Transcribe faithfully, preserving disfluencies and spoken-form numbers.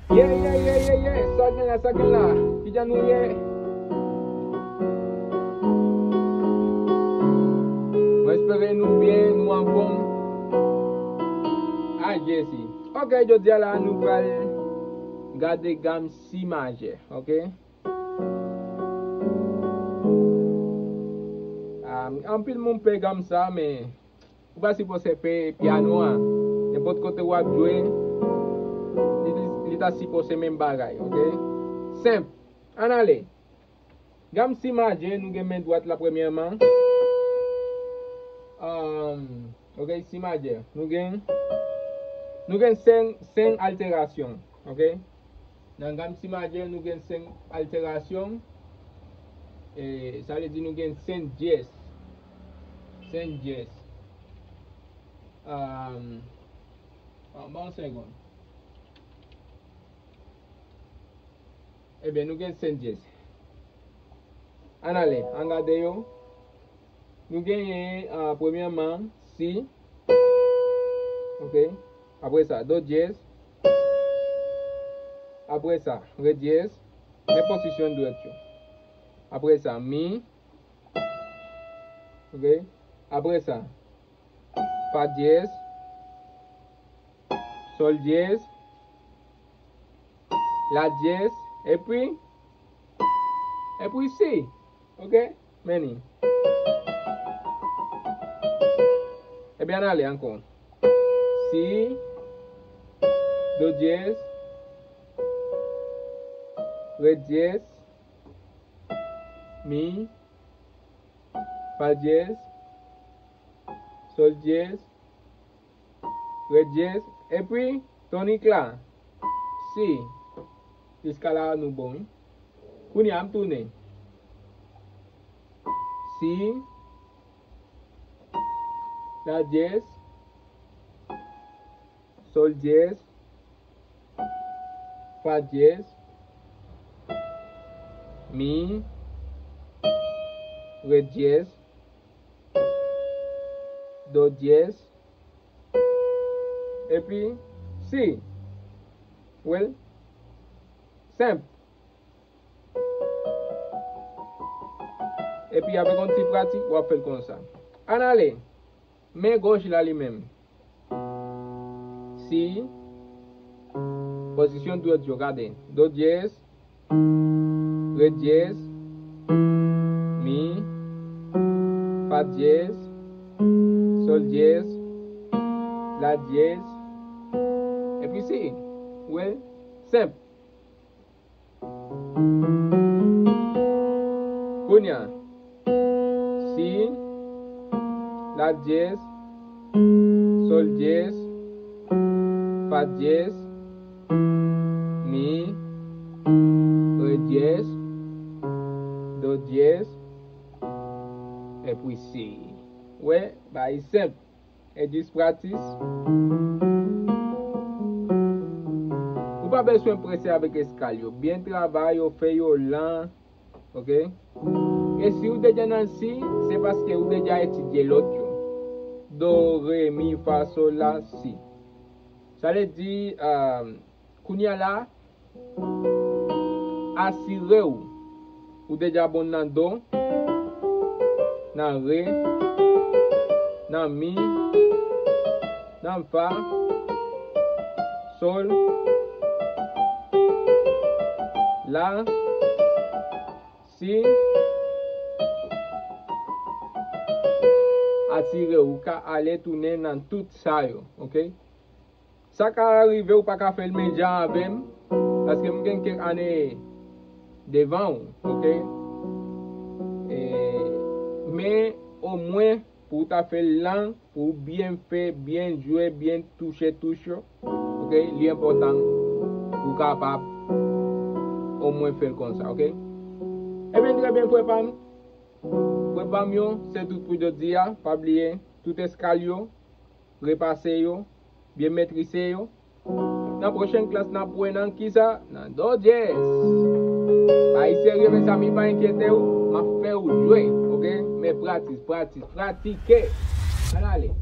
Yeah, yeah, yeah, yeah, yeah. Sa gen la, sa gen la. Kijan nou ye? Mwen espere nou byen, nou anfòm. Ah, Jezi. Ok, jodi a la, nou pral gade gam si majè, ok? Ah, anpil moun pè gam sa, men ou pa sipoze pè pyano a. Nenpòt kote w ap jwe, li, li ta sipoze menm bagay, ok? Senp. Ann ale. Gam si majè, nou gen men dwat la premyèman. Um, ok, si majè. Nou gen, nou gen senk, senk alterasyon, ok? Nan gam si majè, nou gen senk alterasyon. E, sa vle di nou gen senk dyès. Senk dyès. Um, bon, bon, yon segonn. Ebyen, nou gen senk dyès. Ann ale, ann gade yo. Nou genyen, ah, premyèman, si. Ok. Apre sa, do dyès. Apre sa, re dyès. Men pozisyon dwèt yo. Apre sa, mi. Ok. Apre sa, fa dyès. Sòl dyès, la dyès, epi, epi si. Ok? Men li. Ebyen, ann ale ankò. Si, do dyès, re dyès, mi, fa dyès, sòl dyès, re dyès, epi tonik la, si. Jiska la, nou bon, wi. Kounye a, m tounen. Si, la dyès, sòl dyès, fa dyès, mi, re dyès, do dyès, epi si. Well, senp. Epi avèk yon ti pratik, w ap fè l konsa. Ann ale. Men gòj la li menm. Si. Pozisyon dwèt yo, gade. Do dyès, re dyès, mi, fa dyès, sòl dyès, la dyès, epi si. Well, senp. Kounye a, si, la dyès, sòl dyès, fa dyès, mi, re dyès, do dyès, epi si. Wè, bagay senp. E jis pratis. Ou pa bezwen prese avèk eskal yo. Byen travay yo, fè yo lan. Ok? E si ou deja nan si, se paske ou deja etidye lòt yo. Do, re, mi, fa, sòl, la, si. Sa vle di, ah, kounye a la, asire w ou deja bon nan do, nan re, nan mi, nan fa, sòl, la, si. Asire w ou ka ale tounen nan tout sa yo, ok? Sa ka rive ou pa ka fè l menm jan avè m, paske m gen kèk ane devan w, ok? E, men omwen pou w ta fè l lan, pou w byen fè, byen jwe, byen touche touch yo, ok? Li enpòtan ou kapab omwen fè l konsa, ok? Ebyen, trè byen, frè pa m. Frè pa m yo, se tout pou jodi a. Pa bliye, tout eskal yo, repase yo, byen metrize yo. Nan pwochèn klas, n ap wè nan kisa? Nan do dyès. Bay serye, mezanmi, pa enkyete w, m ap fè w jwe, ok? Men pratis, pratis, pratike. Ann ale.